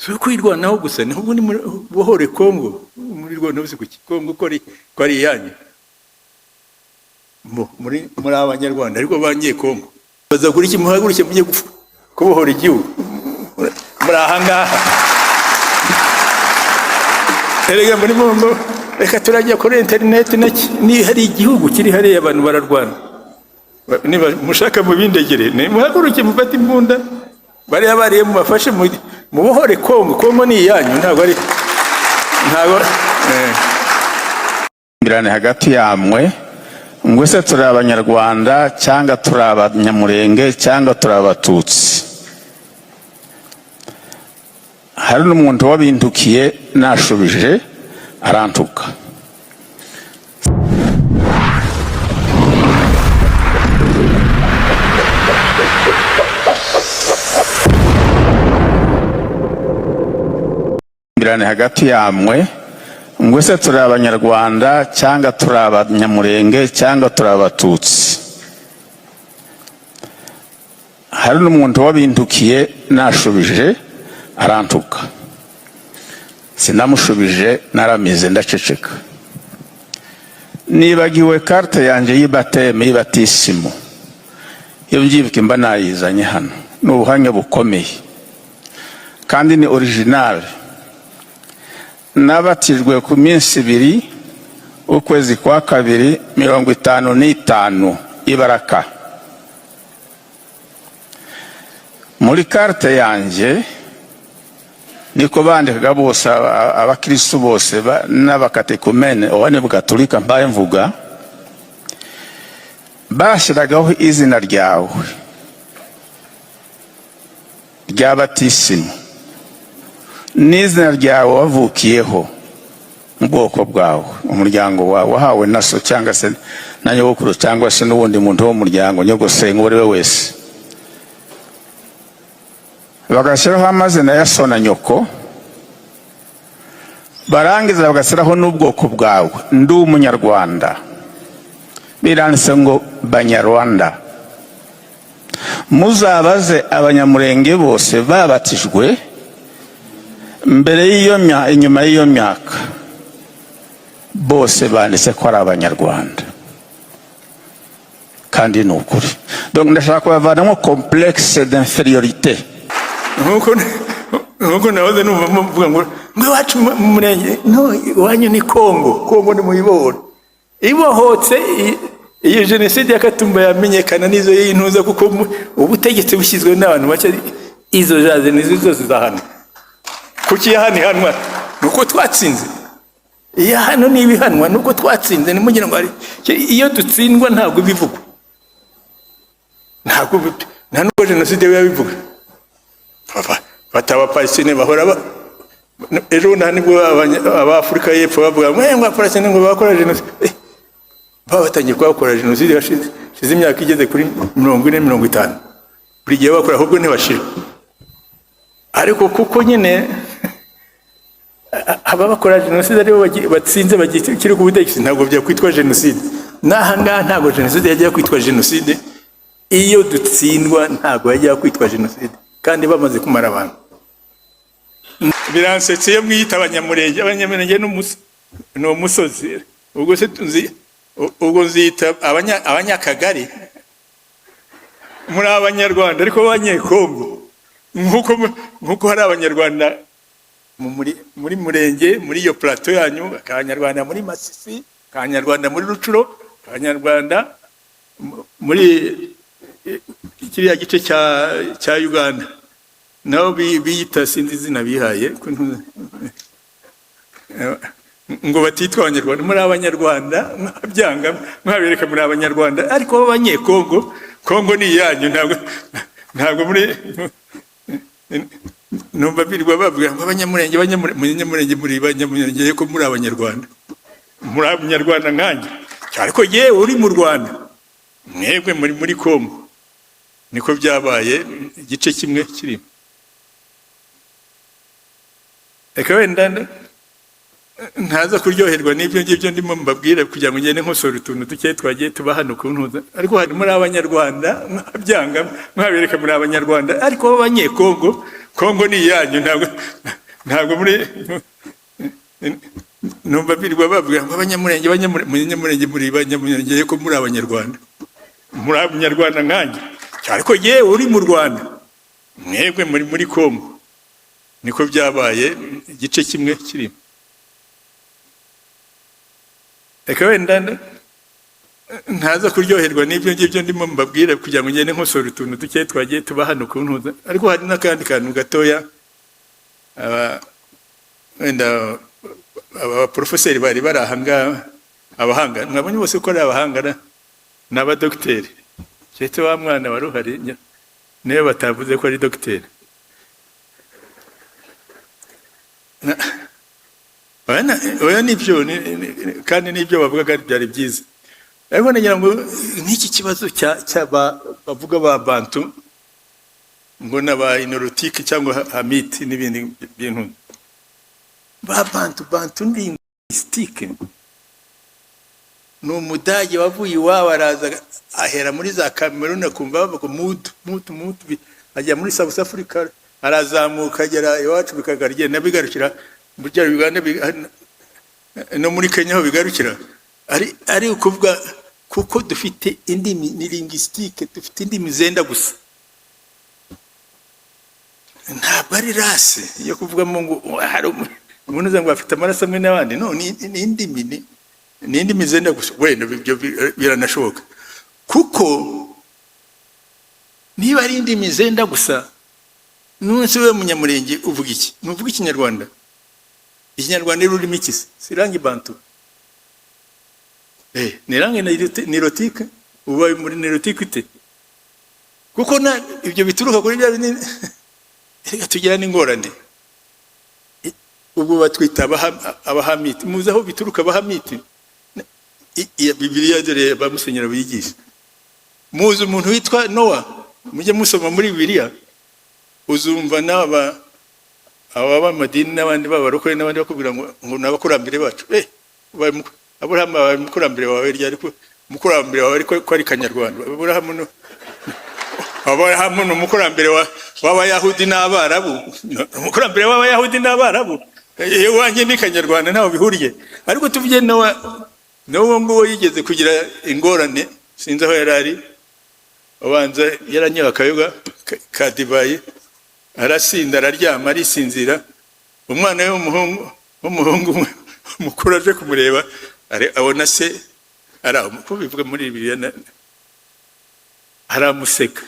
Si ukwirwanaho gusa, ntabwo ni bohore Kongo, muri rwanda uzi kuki Kongo ko ari iyanyu. Muri abanyarwanda ariko bangiye Kongo baza kuri iki, muhaguruke mujye kubohora igihugu muri aha ngaha. Erega muri ngo reka turajya kuri interineti, ni hari igihugu kiri hariya abantu bararwana. Niba mushaka mubindegere, muhaguruke mufate imbunda, bariya bariye mubafashe mubohore Kongo. Kongo ni iyanyu, ntabwo ari ntabwo. Ngirane hagati yamwe ngo ese turi abanyarwanda cyangwa turi abanyamurenge cyangwa turi abatutsi? Hari n'umuntu wabintukiye, nashubije arantuka. Ngirane hagati yamwe ngo ese turi abanyarwanda cyangwa turi abanyamurenge cyangwa turi abatutsi? Hari n'umuntu wabintukiye, nashubije arantuka. Sinamushubije, naramize ndaceceka. Nibagiwe carte yanjye y'ibateme, y'ibatisimu. Iyo mbyibuke mba nayizanye hano. Ni ubuhamya bukomeye kandi ni original. Nabatijwe ku minsi 2 ukwezi kwa kabiri 55 ibaraka. Muri carte yanjye niko bandikaga bose, abakristu bose n'abakatekumene, oba ni bukatolika mbaye mvuga, bashyiragaho izina ryawe rya batisimu n'izina ryawe wavukiyeho mu bwoko bwawe, umuryango wawe wahawe na so cyangwa se na nyogokuru cyangwa se n'uwundi muntu wo mu muryango, nyogosenge, uwo ari we wese. Bagashyiraho amazina ya so na nyoko, barangiza bagashyiraho n'ubwoko bwawe. Ndi umunyarwanda, biranditse ngo banyarwanda. Muzabaze abanyamurenge bose babatijwe mbere y'iyo myaka, inyuma y'iyo myaka, bose banditse ko ari abanyarwanda, kandi ni ukuri. Donc ndashaka kubavanamo complexe d'infériorité. Nkuko nahoze numva muvuga ngo iwacu mu murenge, no iwanyu ni Kongo. Kongo ni muyibohora, ibohotse iyi jenoside ya Katumba yamenyekana n'izo y'intuza, kuko ubutegetsi bushyizwe n'abantu bake. Izo jaze nizo zose zahano. Kuki hano ihanwa? Nuko twatsinze. Iya hano niba ihanwa nuko twatsinze. Ntimugire ngo hari iyo dutsindwa ntabwo bivugwa, ntabwo nta nubwo jenoside biba bivuga. Fata abapalestine bahora ejo bundi nibwo abafurika y'Epfo bavuga ngo ngo abapalestine ngo bakora jenoside. Baba batangiye kuhakora jenoside hashize imyaka igeze kuri 40, 50. Buri gihe bakora, ahubwo ntibashira. Ariko kuko nyine aba bakora jenoside aribo batsinze, bakiri ku butegetsi, ntabwo byakwitwa jenoside. N'aha ngaha ntabwo jenoside yajya kwitwa jenoside. Iyo dutsindwa ntabwo yajya kwitwa jenoside kandi bamaze kumara abantu. Biransetse iyo mwiyita abanyamurenge. Abanyamurenge ni umusozi. Ubwo se tuzi, ubwo nzita abanyakagari? Muri abanyarwanda ariko b'abanyekongo, nkuko hari abanyarwanda muri murenge, muri iyo plateau yanyu, abanyarwanda muri Masisi, abanyarwanda muri Rucuro, abanyarwanda muri kiriya gice cya Uganda, nabo biyita sinzi izina bihaye ngo batitwa abanyarwanda. Muri abanyarwanda, mwabyanga mwabereka, muri abanyarwanda ariko b'abanyekongo. Kongo ni iyanyu, ntabwo muri numva birirwa bavuga ngo abanyamurenge, abanyamurenge, muri abanyamurenge ko muri abanyarwanda, muri abanyarwanda nkanjye, ariko yewe uri mu Rwanda, mwebwe muri Kongo. Niko byabaye igice kimwe kirimo. Reka wenda ntaza kuryoherwa n'ibyo ngibyo ndimo mbabwire kugira ngo ngende nkosora utuntu duke twagiye tuba hano ku ntuza. Ariko hari muri abanyarwanda, mwabyanga mwabereka, muri abanyarwanda ariko b'abanyekongo. Kongo ni iyanyu, ntabwo muri numva birirwa bavuga ngo Abanyamurenge, Abanyamurenge, muri Banyamurenge ko muri Abanyarwanda, muri Abanyarwanda nkanjye, ariko yewe uri mu Rwanda, mwebwe muri Kongo. Niko byabaye, igice kimwe kirimo. Reka wenda ntaza kuryoherwa n'ibyo ngibyo ndimo mbabwire kugira ngo ngende nkosora utuntu duke twagiye tuba hano ku ntuza, ariko hari n'akandi kantu gatoya wenda aba porofeseri bari bari aha ngaha, abahanga mwabonye bose ko ari abahanga ni abadogiteri, keretse wa mwana wari uhari niwe batavuze ko ari dogiteri. Oya, nibyo, kandi n'ibyo bavugaga byari byiza, ariko nagira ngo nk'iki kibazo cya bavuga ba Bantu ngo n'aba Nilotique cyangwa Hamite n'ibindi bintu ba Bantu. Bantu ni linguistique, ni Umudage wavuye iwabo araza ahera muri za Cameroon, akumva bavuga mutu mutu mutu, ajya muri South Africa, arazamuka agera iwacu, bikagarugenda bigarukira muri Uganda, no muri Kenya aho bigarukira. Ari ukuvuga kuko dufite indimi, ni linguistique, dufite indimi zenda gusa, ntabwo ari race yo kuvugamo ngo hari umuntu uza ngo afite amaraso amwe n'abandi. No ni indimi, ni indimi zenda gusa. Wenda ibyo biranashoboka, kuko niba ari indimi zenda gusa, none se we Munyamurenge uvuga iki? Ntuvuga Ikinyarwanda? Ikinyarwanda ni ururimi iki se? Si langue bantu? Ni langue nilotique. Uba muri nilotique ute? Kuko na ibyo bituruka kuri bya binini. Reka tugira n'ingorane. Ubwo batwita Abahamiti, muzi aho bituruka Abahamiti? Bibiliya dore bamusenyera bigisha. Muzi umuntu witwa Nowa? Mujye musoma muri Bibiliya, uzumva n'aba aba b'amadini n'abandi b'abarokore n'abandi bakubwira ngo ni abakurambere bacu. Aburahamu abaye umukurambere wawe ryari? Ko umukurambere wawe ariko ko ari Kanyarwanda? Aburahamu ni umukurambere w'Abayahudi n'Abarabu, ni umukurambere w'Abayahudi n'Abarabu. Iyo wanjye ni Kanyarwanda, ntaho bihuriye. Ariko tuvuge Nowa, n'uwo nguwo yigeze kugira ingorane, sinzi aho yari ari, ubanza yaranyoye akayoga ka divayi, arasinda, araryama, arisinzira. Umwana we w'umuhungu mukuru aje kumureba, abona se ari aho, uko bivuga muri Bibiliya, aramuseka,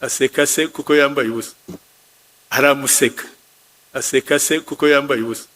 aseka se kuko yambaye ubusa. Aramuseka, aseka se kuko yambaye ubusa.